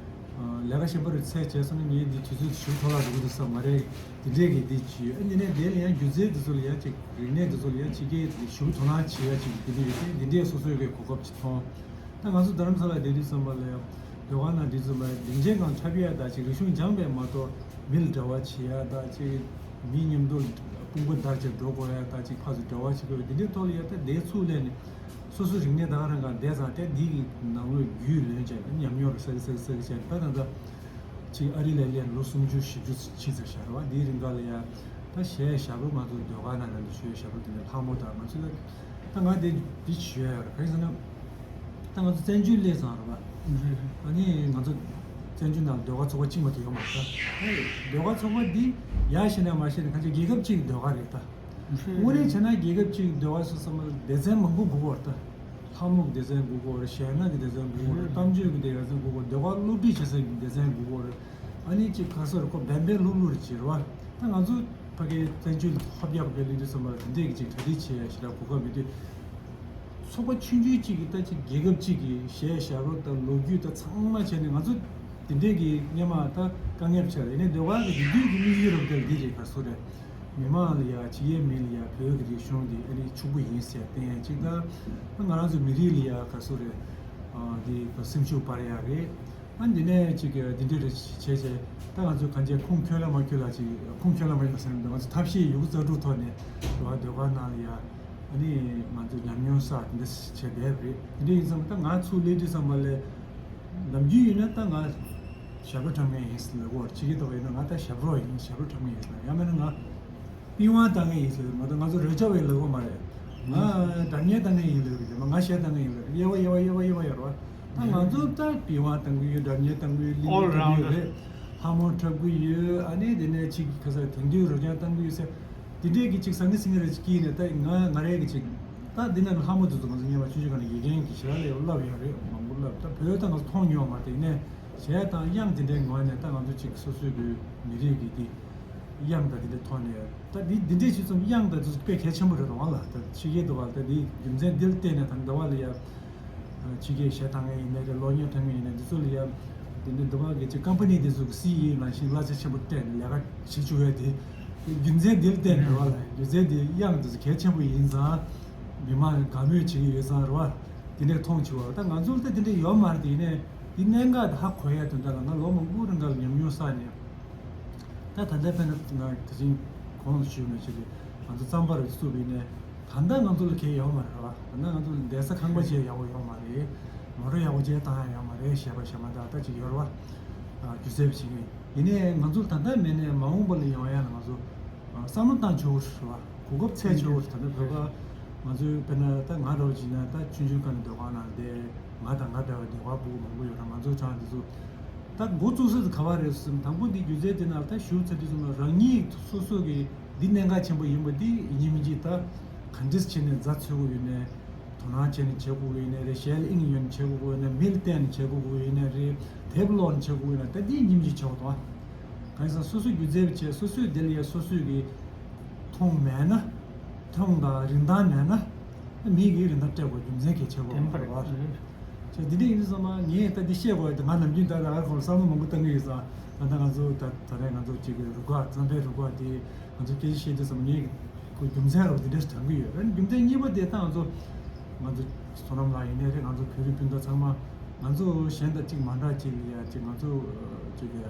ལས་ཀ་གཞན་པ་རུ་ཚད་བྱས་སོང་ན་ངས་འདི་དུས་ཚོད་ཞུ་ཐོག་ལ་འགྲོ་གི་འདུག་བསམ་མ་རེད། འདི་འདྲས་ཀྱི་འདི་བྱས་ཡོད། ཨ་ནི་ནས་དེ་ལ་ཡང་སྒྱུ་རྩལ་འདི་ཚོ་ལ་ཡང་ཅིག་རིག་གནས་འདི་ཚོ་ལ་ཡང་ཅིག་གིས་ཞུ་དོ་སྣང་བྱེད་ཡ་ཅིག་འདི་འདྲས་ཡོད་དེ་འདི་འདྲས་སོ་སོའི་གི་གོ་སྐབས་ཅིག་མཐོང་། ད་ང་ཚོ་རྡ་རམ་ས་ལ་བསྡད་དུས་ཙམ་པ་ལ་ཡང་ཟློས་གར་ནང་འདི་ཚོ་མ་རེད། སྡིངས་ཆའི་སྒང་འཁྲབ་ཡ་ད་ཅིག་རིག་གཞུང་སྦྱངས་པས་མ་གཏོགས་མི་ལ་འབྲེལ་བ་བྱེད་ཡ་ད་ཅིག་མི་མཉམ་དུ་དཔུང་པ་བརྡར་བྱས་འགྲོ་དགོས་ཡ་ད་ཅིག་ཕར་ཚུར་འབྲེལ་བ་བྱེད་དགོས་ཡ་འདི་འདྲའི་ཐོག་ལ་ཡ་ད་འདས་ཚུགས་ལས་ནས། སོ་སོའི་རིག་གནས་ད་ག་རང་ག་བསྡད་ཙང་དེ་འདི་གི་ནང་ལོགས་རྒྱུས་ལོན་བྱས་ཉམས་མྱོང་རུ་སག་སག་སག་བྱས་ད་ད་ད་ཅིག་ཨ་རི་ལ་སླེབས་ལོ་སུམ་ཅུ་བཞི་བཅུ་ཕྱིན་ཚར་ཤག་རེད་བ། འདིའི་རིང་ག་ལ་ཡ་ད་གཞས་ཞབས་བྲོ་ང་ཚོ་ཟློས་གར་ནང་ནང་དུ་ཞུ་ཡའི་ཞབས་བྲོ་དེ་འདྲ་ལྷ་མོ་དང་ང་ཚོ་ལ་ད་ང་དེ་འདི་ཞུ་ཡ་ཡོད་རེད། ག་རེ་ཟེར་ན་ད་ང་ཚོ་བཙན་བྱོལ་སླེབས་ཙང་རེད་བ། ཨ་ནི་ང་ཚོ་བཙན་བྱོལ་ནང་ཟློས་གར་ཚོགས་པ་གཅིག་མ་གཏོགས་ཡོད་མ་རེད། ད་ཟློས་གར་ཚོགས་པ་འདི་ཡག་ཤེས་ན་མ་ཤེས་ན་གང་ཅི་རྒྱལ་ཁབ་གཅིག་གི་ཟློས་གར་རེད་ད། དངོས་གནས་བྱས་ན་རྒྱལ་ཁབ་ཅིག་འདྲ་བ་སོ་སོ་མ་སྡེ་ཚན་མང་པོ་དགོས་ཀྱི་ཡོད་རེད་ད། ལྷ་མོ་གི་སྡེ་ཚན་དགོས་ཀྱི་ཡོད་རེད། གཞས་སྣ་གི་སྡེ་ཚན་དགོས་ཀྱི་ཡོད་རེད། གཏམ་བརྗོད་ཀྱི་སྡེ་ཚན་དགོས་ཀྱི་ཡོད་རེད། ཟློས་གར་སློབ་ཁྲིད་བྱེད་སའི་སྡེ་ཚན་དགོས་ཀྱི་ཡོད་རེད། ཨ་ནི་ཅིག་ག་སོ་རེད་ཁོ་བན་བན་ལྷུག་ལྷུག་རེད་ཅེས་རེད་བ། ད་ང་ཚོ་ཕ་གིའི་བཙན་བྱོལ་ཧོབ་རྒྱག་པའི་སླེབས་དུས་ཙམ་པ་ལ་དེ་འདྲས་ཀྱི་ཅིག་གྲ་སྒྲིག་བྱེད་ཡ་ཞེ་དྲག་གོ་སྐབས་མེད་དུས། ཚོགས་པ་ཆུང་ཆུང་གཅིག་གིས་ད་ཅིག་རྒྱལ་ཁབ་གཅིག་གི་གཞས་ཞབས་བྲོ་དང་ལོ་རྒྱུས་དང་ཚང་མ་བྱས་ནས་ང་ཚོ་དེ་འདྲས་ཀྱི་སྔོན་མ་ད་དཀའ་ངལ་ཆེ་རེད། ཡིན་ནའི་ཟློས་གར་གྱི་དེ་དུས་ཀྱི་དམིགས་ཡུལ་རབ་དེ་འདི་རེད་ག་སོ་རེད། མི་མང་ལ་ཡ་ཕྱི་རྒྱལ་མི་ལ་ཡ་བོད་ཀྱི་རིག་གཞུང་འདི་ཨ་ནི་ཕྱུག་པོ་ཡིན་ཟེར་བསྟན་ཡ་གཅིག་དང་། ང་རང་ཚོ་མི་རིགས་ལ་ཡ་ག་སོ་རེད། འདི་སེམས་ཤུགས་སྤར་ཡ་རེད། ཨ་འདི་ནས་ཅིག་འདི་འདྲ་རེ་བྱས་བྱས་ད་ང་ཚོ་གང་ཅི་ཁུངས་འཁྱོལ་ལ་མ་འཁྱོལ་ལ་ཅིག་ཁུངས་འཁྱོལ་ལ་མ་འཁྱོལ་ལ་ཟེར་ན་ང་ཚོ་ཐབས་ཤེས་ཡོད་རྩལ་སྤྲུགས་ཐོག་ནས་འགྲོ་བ་ཟློས་གར་ནང་ལ་ཡ་ཨ་ནི་ང་ཚོ་ཉམས་མྱོང་བསགས་འདི་འདྲ་བྱས་བསྡད་རེད། འདི་འདྲ་ཡིན་ཙང་ད་ང་ཚུར་སླེབས་དུས་ཙམ་པ་ལས་ནམ་རྒྱུན་ཡིན་ན་ད་ང་ཞབས་བྲོ་འཁྲབ་མཁན་ཡིན་ཟེར་ལབ་ཀྱི་ཡོད་རེད། ཕྱི་རྒྱལ་ཐོག་ཡིན་ན་ང་ད་ཞབས་བྲོ་ཡིན་ཞབས་བྲོ་འཁྲབ་མཁན་ཡིན་ཟེར་ཡང་མིན་ན་ང་པི་ཝང་བཏང་མཁན་ཡིན་ཟེར་མ་གཏོགས་ང་ཚོ་རོལ་ཆ་བའི་ལབ་ཀྱི་མ་རེད། ང་སྒྲ་སྙན་བཏང་མཁན་ཡིན་ལབ་ཀྱི་རེད། ང་གཞས་བཏང་མཁན་ཡིན་ལབ་ཀྱི་དབྱེ་བ་དབྱེ་བ་དབྱེ་བ་དབྱེ་བ་ཡོད་རེད་བ། ད་ང་ཚོ་ད་པི་ཝང་བཏང་གི་ཡོད། སྒྲ་སྙན་བཏང་གི་ཡོད། གླིང་ག་བཏང་གི་ཡོད་རེད། ལྷ་མོ་འཁྲབ་ཀྱི་ཡོད། ཨ་ནི་དེ་ནས་ཅིག་ག་ས་དེང་དུས་རོལ་ཆ་བཏང་གི་ཡོད་ཟེར། དེ་འདྲས་ཀྱི་ཅིག་སང་ཉིན་སང་ཉིན་རེ་ཅིག་སྐྱིད་ནས་ད་ང་ང་རའི་གི་ཅིག་ད་འདི་ནང་ལྷ་མོ་དེ་ཚོ་ང་ཚོ་སྔོན་མ་ཆུང་ཆུང་སྒང་ནས་དགེ་རྒན་གྱིས་ཞེ་དྲག་ལས་བསླབ་ཡོད་རེད། མང་པོ་བསླབ། ད་བོད་ད་ང་ཚོ་མཐོང་མྱོང་མ་རེད། དེ་ནས་གཞས་དང་དབྱངས་དེ་འདྲའི་ངོས་ནས་ད་ང་ཚོ་ཅིག་སོ་སོའི་གི་མི་རིགས་ཀྱི་དེ་དབྱངས་དང་དེ་འདྲའི་ཐོག་ནས་ད་འདི་འདི་འདྲས་ཞིག་ཙམ་དབྱངས་དང་དེ་ཚོ་དཔེ་གལ་ཆེན་པོ་རེད་རོང་ལ། ད་ཕྱི་རྒྱལ་དུ་བ་ད་འདི་རྒྱུ་མཚན་འདི་ལ་བརྟེན་ནས་ད་འདི་བ་ལ་ཡ། ཕྱི་རྒྱལ་གཞས་བཏང་མཁན་ཡིན་ནའི་རེད། གློག་བརྙན་བཏང་མཁན་ཡིན་ནའི་འདི་ཚོ་ལ་ཡ། དེ་འདྲའི་འདི་བ་གི་ཅིག་ཀམ་པ་ནི་འདི་ཚོ་གི་སི་ཨི་ཨོ་ནང་བཞིན་གླ་ཆ་ཆེན་པོ་སྤྲད་ནས་ལས་ཀ་བྱེད་བཅུག་ཡ་དེ། རྒྱུ་མཚན་འདི་ལ་བརྟེན་ནས་རེད་བ་ལ། རྒྱུ་མཚན་འདི་དབྱངས་འདི་ཚོ་གལ་ཆེན་པོ་ཡིན་ཙང་། མི་མང་དགའ་མོས་བྱེད་ཀྱི་ཡོད་ཙང་རེད་བ། དེ་འདྲས་མཐོང་བྱུང་བ་རེད། ད་ང་ཚོ་ལ་ད་དེ་འདྲས་ཡོད་མ་རེད། དེ་ཡིན་ནའི་དེ་གནད་འགག་དེ་ཧ་གོ་ཡ་དོན་དག་ལ་ང་ལོ་མང་པོ་རིང་ག་ལ་ཉམས་མྱོང་བསགས་ནས། ད་ད་ལྟ་དཔེར་ན་ང་དེ་བཞིན་གོང་དུ་ཞུས་མེད་ཆེད་དུ་ང་ཚོ་རྩམ་པ་རུ་བཙུགས་པ་ཡིན་ནའི་ད་ལྟ་ང་ཚོ་ལ་གལ་ཡོད་མ་རེད་བ། ད་ལྟ་ང་ཚོ་ལ་བསྡད་ས་ཁང་པ་བྱས་ཡག་པོ་ཡོད་མ་རེད། མོ་ཊ་ཡག་པོ་བྱས་བཏང་ཡག་ཡོད་མ་རེད། ཞེས་པ་ཞེས་མ་ད་ལྟ་ཅིག་ཡོད་རེད་བ། སྒྱུ་རྩལ་པ་ཞིག་ཡིན་ནའི་ང་ཚོ་ད་ལྟ་མེད་ནའི་མ་འོངས་པ་ལ་ཡོང་ཡ་ལ་ང་ཚོ་བསམ་བློ་བཏང་ཆོག་རེད་བ། གོ་སྐབས་འཚོལ་ཆོག་རེད། ད་ལྟ་བོད་པ་ང་ཚོའི་དཔེར་ན་ད་ང་རོགས་བྱས་ན་ད་ཆུང་ཆུང་སྒང་ནས་ཟློས་གར་ནང་བསྡད། ང་དང་ང་འདྲ་བའི་ཟློས་གར་པུ་གུ་མང་པོ་ཡོད་ར། ང་ཚོ་ཚང་འདི་ཚོ་ད་འགོ་བཙུགས་ས་དེ་ག་བ་རེད་ཟེར་ན། དང་པོ་འདི་སྒྱུ་རྩལ་དེ་ནང་ལ་ད་ཞུགས་ཚར་དུས་ཙམ་ལ་རང་ཉིད་སོ་སོ་གི་འདི་གནད་འགག་ཆེན་པོ་ཡིན་པ་འདི་ཡིན་མིན་གྱི་ད་ག་འདྲས་བྱས་ནས་མཛའ་འཚོལ་དགོས་ཡོད་ནའི་དོ་སྣང་བྱས་ནས་བྱེད་དགོས་ཡོད་ནའི་རེད། ཞལ་དབྱིངས་ཡོད་ནས་བྱེད་དགོས་ཡོད་ནའི་མིག་ལ་བལྟས་ནས་བྱེད་དགོས་ཡོད་ནའི་རེད། དེབ་ཀློག་ནས་བྱེད་དགོས་ཡོད་ནའི་ད་འདི་ཡིན་མིན་གྱི་བྱེད་དགོས་དང་། གང་ཡིན་ཟེར་ན་སོ་སོ་སྒྱུ་རྩལ་པ་བྱས་སོ་སོས་དེ་ལ་ཡ་སོ་སོས་གི་མཐོང་མེད་ན། མཐོང་དང་རིན་ཐང་མེད་ན། མི་གིས་རིན་ཐང་སྤྲད་དགོས། རྒྱུ་མཚན་གྱིས་བྱེད་དགོས་བདེན་པ་རེད། བ། ཅེས་འདི་འདྲ་ཡིན་དུས་ཙམ་པ་ངས་ད་འདི་བཤད་དགོས་ཡ་དེ་ང་ནམ་རྒྱུན་ད་ད་ག་གོང་བསམ་བློ་མང་པོ་བཏང་གི་ཡོད་ཙང་། ད་ལྟ་ང་ཚོ་ད་ད་རེས་ང་ཚོ་གཅིག་གི་རུ་ཁག་རྩམ་པའི་རུ་ཁག་དེ་ང་ཚོ་སྐད་ཆ་བཤད་དུས་ཙམ་པ་ངས་ཁོ་རྒྱུ་མཚན་རེད་པ་འདི་འདྲ་ཞིག་དྲན་གི་ཡོད་རེད། རྒྱུ་མཚན་གཉིས་པ་དེ་ད་ང་ཚོ་ང་ཚོ་བསོད་ནམས་ལགས་ཡིན་ནའི་རེད། ང་ཚོ་བོད་རིགས་སྤུན་ཟླ་ཚང་མ་ང་ཚོ་གཞན་དང་གཅིག་མ་འདྲ་གཅིག་ལ་ཡ་གཅིག་ང་ཚོ་གཅིག་ད་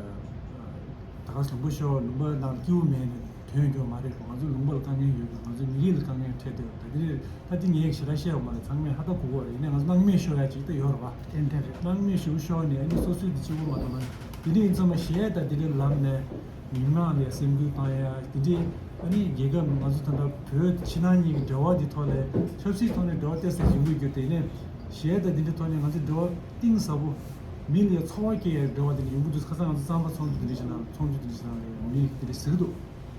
ག་ལུང་པ་ཤོར་ལུང་པ་ནང་སྐྱིད་པོ་མེད་ནས་ཐོན་རྒྱུ་མ་རེད། ང་ཚོ་ལུང་པ་ལ་དཀའ་ངལ་ཡོད་དགོས། ང་ཚོ་མི་རིགས་ལ་དཀའ་ངལ་འཕྲད་དེ་ད་དེ་རེད། ད་དེ་ངས་ཞེ་དྲག་བཤད་ཡོད་མ་རེད། ཚང་མས་ཧ་ད་གོ་གོ་རེད། ཡིན་ནའི་ང་ཚོ་སྣང་མེད་ཤོར་ཡ་ཅིག་ད་ཡོད་རེད་བ། དེ་འདྲ་རེད། སྣང་མེད་ཞུ་ཤོར་ནས་ཨ་ནི་སོ་སོའི་དེ་གཅིག་པོ་མ་གཏོགས་མ་རེད། དེ་འདྲ་ཡིན་ཙང་མ་གཞས་ད་དེ་འདྲ་ལམ་ནས་མི་མང་ལ་སེམས་འགུལ་བཏང་ཡ་དེ་འདྲའི་ཨ་ནི་རྒྱལ་ཁབ་ང་ཚོ་ད་ལྟ་བོད་ཕྱི་ནང་གཉིས་ཀྱི་འབྲེལ་བ་དེ་ཐོག་ལས་ཆབ་སྲིད་ཐོག་ནས་འབྲེལ་བ་གཏད་སའི་གཞུང་གི་རྒྱུ་དེ་ནས་གཞས་ད་དེ་འདྲའི་ཐོག་ནས་ང་ཚོ་འབྲེལ་བ་གཏིང་ཟབ་པོ་མི་ལ་ཚོར་བ་སྐྱེ་ཡའི་འབྲེལ་བ་དེ་འདྲ་ཡོང་གི་འདུག་ཁ་སང་ང་ཚོ་གཙང་པ་ཚོགས་འདུ་དེ་འདྲ་ཞིག་ནང་ཚོགས་འདུ་དེ་འདྲ་ཞིག་ནང་ལ་ཡོང་མི་དེ་འདྲ་ཟེར་གི་འདུག་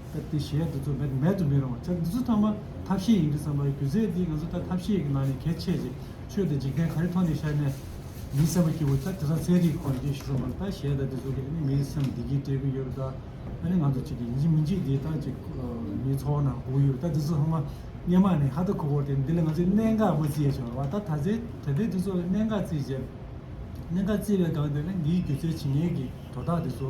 ད་དེ་གཞས་དེ་ཚོ་མེད་མེད་དུ་མི་རུང་བ་ཆགས། འདི་ཚོ་ཚང་མ་ཐབས་ཤེས་ཡིན་དུས་ཙམ་པ་སྒྱུ་རྩལ་འདི་ང་ཚོ་ད་ཐབས་ཤེས་ཀྱི་ནང་ནས་གལ་ཆེ་ཆེ་ཆོས་དང་འཇིག་རྟེན་ག་རེ་ཐོག་ནས་བཤད་ནས་མི་སེམས་པ་སྐྱིད་པོ། ད་དེང་སང་ཚན་རིག་གི་སྐོར་ནས་ཞུ་རོགས་མ་ད་གཞས་ད་དེ་ཚོ་གིས་ཨ་ནི་མིའི་སེམས་བདེ་སྐྱིད་སྤྲད་ཀྱི་ཡོད་རེད། ད་ཨ་ནི་ང་ཚོ་གཅིག་གིས་ཡིན་གཅིག་མིན་གཅིག་འདི་ད་ཅིག་མིའི་ཚོར་བ་ནང་འགུག་ཡོད་རེད། ད་དེ་ཚོ་ཚང་མ་སྔོན་མ་ནས་ཧ་ད་གོ་གོ་དེ་འདི་ལ་ང་ཚོས་གནད་འགག་མ་བརྩི་ཡ་ཆོག་རེད་བ། ད་ད་ཚེ་ད་ལྟའི་དུས་ཚོད་ལ་གནད་འགག་བརྩིས་བྱས། གནད་འགག་བརྩིས་པའི་སྒང་དེ་ལ་འདིའི་སྒྱུ་རྩལ་བྱེད་མཁན་གྱི་དོ་བདག་དེ་ཚོ་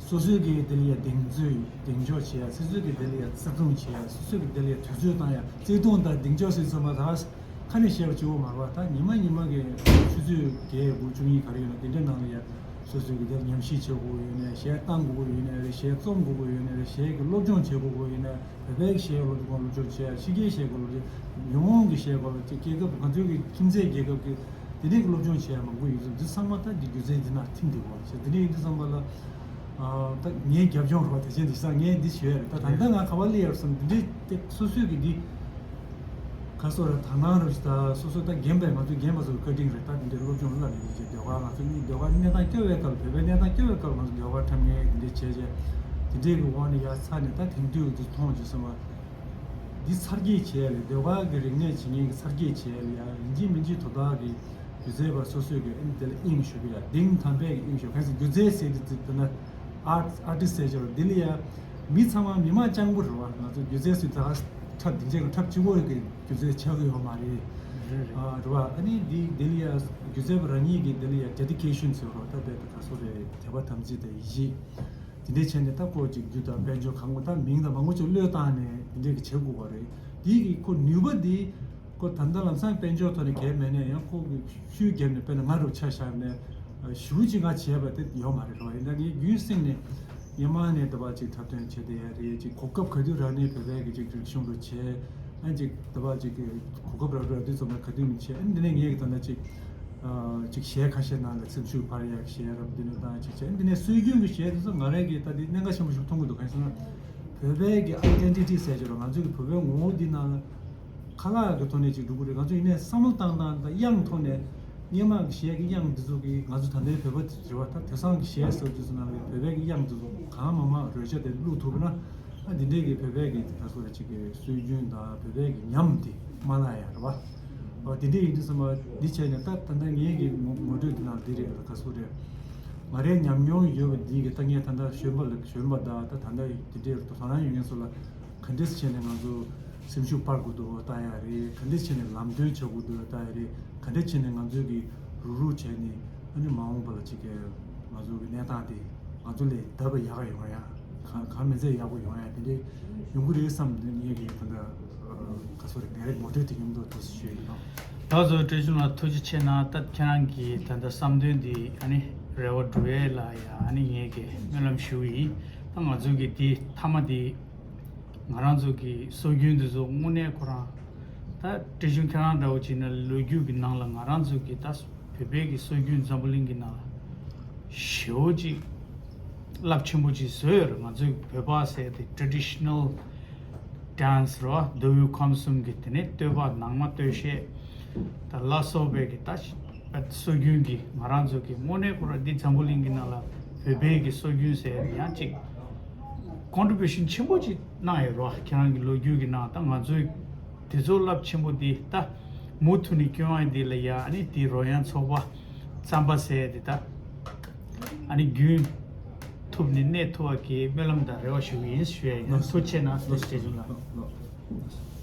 སོ་སོས་ཀྱི་དེ་ལ་ཡ་གདེང་ཚོད་གདེང་འཇོག་བྱེད་ཡ། སོ་སོས་ཀྱི་དེ་ལ་ཡ་བརྩི་མཐོང་བྱེད་ཡ། སོ་སོས་ཀྱི་དེ་ལ་ཡ་དུས་ཚོད་བཏང་ཡ། བརྩི་མཐོང་དང་གདེང་འཇོག་ཟེར་ཚང་མ་ད་ཁ་ནས་བཤད་པ་གཅིག་པོ་མ་རེད་བ། ད་ཉི་མ་ཉི་མ་གི་ཆུ་ཚོད་བརྒྱད་དགུ་བཅུ་གཉིས་ག་རེ་ཡོད་ན་དེ་འདྲའི་ནང་ལ་ཡ་སོ་སོས་ཀྱི་དེ་ལ་ཉམས་ཞིབ་བྱེད་དགོས་ཡོད་ནའི་གཞས་བཏང་དགོས་ཡོད་ནའི་རེད། གཞས་རྩོམ་དགོས་ཀྱི་ཡོད་ནའི་རེད། གཞས་ཀྱི་སློབ་སྦྱོང་བྱེད་དགོས་ཀྱི་ཡོད་ནའི་བོད་པའི་གཞས་སློབ་སྦྱོང་སློབ་སྦྱོང་བྱས། ཕྱི་རྒྱལ་གཞས་སྐོར་སློབ་སྦྱོང་། ཉི་ཧོང་གི་གཞས་སྐོར་ལ་ཅིག་རྒྱལ་ཁབ་ང་ཚོའི་གི་ཁྱིམ་མཚེས་རྒྱལ་ཁབ་ཀྱི་དེ་འདྲའི་གི་སློབ་སྦྱོང་བྱས་མང་པོ་ཡོད་ཚུལ་འདི་ཚང་མ་ད་འདི་སྒྱུ་རྩལ་འདི་ནང་ཐིམ་འདུག་གོ། ཞེས་འདི་འདྲ་ཡིན་དུས་ཙམ་པ་ལ་ད་ངའི་རྒྱབ་ལྗོངས་རོགས་དེ་བཞིན་འདི་སང་ངས་འདི་ཞུ་ཡ་རེད། ད་ད་ལྟ་ང་ག་པར་སླེབས་ཡོད་བསམ་འདི་འདྲའི་སོ་སོའི་གི་འདི་ཁ་སོ་ར་དག་སྣང་རུ་ཞིག་ད་སོ་སོ་ད་རྒན་པའི་ང་ཚོ་རྒན་པ་ཚོ་བཀའ་དྲིན་རེད། ད་འདི་འདྲའི་སློབ་སྦྱོང་བསླབ་ནས་འདི་ཅིག་ཟློས་གར་ང་ཚོ་གཉིས་ཟློས་གར་གནས་སྟངས་སྐྱོ་བའི་སྐབས་བོད་པའི་གནས་སྟངས་སྐྱོ་བའི་སྐབས་ང་ཚོ་ཟློས་གར་འཁྲབ་མཁན་འདི་འདྲའི་བྱས་བྱས་འདི་འདྲའི་གི་འོག་ནས་ཡར་ཚར་ནས་ད་དེང་དུས་འདི་མཐོང་བྱས་སོང་བ། འདི་གསར་སྐྱེས་བྱས་ལས་ཟློས་གར་གི་རིག་གནས་བྱེད་མཁན་གི་གསར་སྐྱེས་བྱས་ལས་ཡང་ཡིན་གཅིག་མིན་གཅིག་དོ་བདག་གི་སྒྱུ་རྩལ་པ་སོ་སོས་གི་ཨ་ནི་དེ་ལ་དབྱིངས་ཞུགས་གི་ཡ་གདེང་དམ་པས་གི་དབྱིངས་ཞུགས། གང་ཟེར་སྒྱུ་རྩལ་ཟེར་དུས་ཚོད་དེ་ན་ཨར་ཨར་ཊི་སི་ཊི་ཟེར་ཆོག་འདི་ལ་ཡ་མི་ཚང་མ་མི་མང་སྤྱང་པོ་རེད་བ། ང་ཚོ་སྒྱུ་རྩལ་ཟེར་ད་འཁྲབ་སྡིངས་ཆའི་སྒང་འཁྲབ་གཅིག་པོ་གི་སྒྱུ་རྩལ་ཆགས་ཀྱི་ཡོད་མ་རེད། རེད་རེད། ཨ་རེད་བ། ཨ་ནི་འདི་འདི་ལ་ཡ་སྒྱུ་རྩལ་པ་རང་ཉིད་ཀྱི་འདི་ལ་ཡ་ཌེ་ཌི་ཀེ་ཤན་ཟེར་རོ། ད་དཔེ་ད་ག་སོ་རེད། དད་པ་དམ་ཚིག་དང་ཡིད་ཆེས། དེ་འདྲའི་བྱས་ནས་ད་ཁོ་ཅིག་རྒྱུ་དང་དཔལ་འབྱོར་གང་གོ་ད་མིང་དང་མང་པོ་ཅིག་བློས་བཏང་ནས་དེ་འདྲའི་གི་བྱེད་དགོས་པ་རེད། དེའི་གི་ཁོ་ནུས་པ་འདི་ཁོ་ད་ལྟ་ལམ་སང་དཔལ་འབྱོར་ཐོག་ནས་གལ་མེད་ནའི་ཡང་ཁོ་གི་ཤུལ་རྒྱབ་ནས་དཔེར་ན་ང་རུ་ཆ་བཞག་ནས་ཞེ་པོ་ཅིག་ང་བྱས་པ་དེ་ཡོད་མ་རེད་རོ། ཡིན་ན་ངས་རྒྱུན་བསྲིངས་ནས་སྔོན་མ་ནས་འདི་པ་ཅིག་འཁྲབ་སྟོན་བྱས་བསྡད་ཡ་རེད། ཅིག་གོ་སྐབས་ག་དུས་རག་ནའི་བོད་པའི་གི་ཅིག་རིག་གཞུང་རུ་བྱས། ཨ་ཅིག་ད་བར་ཅིག་གི་གོ་སྐབས་རག་རག་དུས་ཙམ་ལ་ག་དུས་མི་བྱེད། ཨ་འདི་ནས་ངས་ད་ལྟ་ཅིག་ཨ་ཅིག་གཞས་ཁ་ཤས་ནང་ལ་སེམས་ཤུགས་འཕར་ཡག་གཞས་རབ་འདི་ནས་བཏང་ཅིག་བྱས། ཨ་འདི་ནས་སྲོལ་རྒྱུན་གྱི་གཞས་དེ་ཚོ་ང་རང་གིས་ད་འདི་གནད་འགག་ཆེན་པོ་ཞིག་མཐོང་གི་འདུག་གང་ཡིན་ཟེར་ན་བོད་པའི་གི་ཨའི་ཌེན་ཊི་ཊི་ཟེར་ཆོག་ར་ང་ཚོ་གི་བོད་པའི་ངོ་བོ་འདི་ནང་ལ་ཁ་ལག་གི་ཐོག་ནས་ཅིག་འགྲོ་གི་རེད། ང་ཚོ་ཡིན་ནའི་བསམ་བློ་བཏང་སྟངས་དང་དབྱངས་ཐོག་ནས་སྔོན་མ་གི་གཞས་ཀྱི་དབྱངས་འདི་ཚོ་གིས་ང་ཚོ་ད་ལྟའི་བོད་པ་དེ་རེད་བ། ད་དེང་སང་གི་གཞས་ཟེར་དུས་ཚོ་ནང་ལ་བོད་པའི་གི་དབྱངས་འདི་ཚོ་གང་མང་མང་རོལ་ཆ་དེ་བླུག་ཐུབ་ན། ཨ་འདི་འདྲའི་གི་བོད་པའི་གི་ད་སོ་རེ་ཅིག་གི་སྲོལ་རྒྱུན་དང་བོད་པའི་གི་ཉམས་འདི་མ་བརླག་ཡ་རེད་བ། ཨ་འདི་འདྲའི་ཡིན་དུས་ཙམ་པ་འདི་བྱས་ནས་ད་ད་ལྟ་ངའི་གི་ངོ་ངོ་སྤྲོད་འདི་ནང་འདི་རེད། ད་སོ་རེ་ང་རའི་ཉམས་མྱོང་ཡོད་པ་འདི་གི་ད་ངས་ད་ལྟ་གཞོན་པ་ལ་གཞོན་པ་དང་ད་ད་ལྟ་འདི་འདྲའི་དོ་སྣང་ཡོད་མཁན་ཚོ་ལ་ག་འདྲས་བྱས་ནས་ང་ཚོ་སེམས་ཤུགས་སྤར་དགོས་འདུག་ལྟ་ཡ་རེད། ག་འདྲས་བྱས་ནས་ལམ་སྟོན་བྱ་དགོས་འདུག་ལྟ་ཡ་རེད། ག་འདྲས་བྱས་ནས་ང་ཚོའི་གི་རུག་རུག་བྱས་ནས་ཨ་ནི་མ་འོངས་པ་ལ་ཅིག་གི་ང་ཚོ་གི་གནས་སྟངས་དེ་ང་ཚོ་ལས་ལྡབ་ཡག་ཡོང་ཡ། གང་གང་མི་ཚད་ཡག་པོ་ཡོང་ཡ་དེ་འདྲའི་ཡོང་གི་རེད་བསམ་ནས་ངས་གི་ད་ལྟ་ག་སོ་རེ་ངས་རེ་ངོ་སྤྲོད་དེ་མཉམ་དུ་ཐུགས་སུ་ཞུས་ཡིན་ནོ། ད་གཟོད་བཀྲ་ཤིས་ལགས་ཐུགས་རྗེ་ཆེ་གནང་། ད་ཁྱེད་རང་གི་ད་ལྟ་བསམ་དོན་འདི་ཨ་ནི་རེ་བ་འགྲུབ་ཡས་ལ་ཡ་ཨ་ནི་ངས་གི་སྨོན་ལམ་ཞུ་གི་ཡིན། ད་ང་ཚོ་གི་དེ་མཐའ་མ་དེ་ང་རང་ཚོ་གི་སྲོལ་རྒྱུན་དེ་ཚོ་དངོས་གནས་ཁོ་རང་ད་བཀྲ་ཤིས་ཁྱེད་རང་འདྲ་བོ་བྱས་ན་ལོ་རྒྱུས་ཀྱི་ནང་ལ་ང་རང་ཚོ་གི་ད་བོད་པའི་གི་སྲོལ་རྒྱུན་འཛམ་བུ་གླིང་གི་ནང་ལ་ཞེ་པོ་ཅིག་རླབས་ཆེན་པོ་ཅིག་བཟོས་ཡོད་རེད། ང་ཚོའི་བོད་པ་ཟེར་དེ་traditional dance རོ། མདོ་དབུས་ཁམས་གསུམ་གྱི་དེ་ནས་སྟོད་པ་ནང་མ་སྟོད་གཞས་ད་ལ་སོགས་པའི་གི་ད་སྲོལ་རྒྱུན་གྱི་ང་རང་ཚོ་གི་དངོས་གནས་ཁོ་ར་འདི་འཛམ་བུ་གླིང་གི་ནང་ལ་བོད་པའི་གི་སྲོལ་རྒྱུན་ཟེར་ཡང་ཅིག་contribution ཆེན་པོ་ཅིག་གནང་ཡོད་རོ། ཁྱེད་རང་གི་ལོ་རྒྱུས་ཀྱི་ནང་ད་ང་ཚོའི་དེ་ཚོ་རླབས་ཆེན་པོ་འདི་ད་མུ་མཐུད་ནས་སྐྱོང་ཡ་འདི་ལ་ཡ་ཨ་ནི་དེ་རོལ་དབྱངས་ཚོགས་པ་རྩམ་པ་ཟེར་ཡ་འདི་ད་ཨ་ནི་རྒྱུན་ཐུབ་ནས་གནས་ཐུབ་པ་གི་སྨོན་ལམ་དང་རེ་བ་ཞུ་གི་ཡིན་ཞུ་ཡ་ཡིན། ཐུགས་རྗེ་ཆེ་གནང་། ཐུགས་རྗེ་ཆེ་གནང་།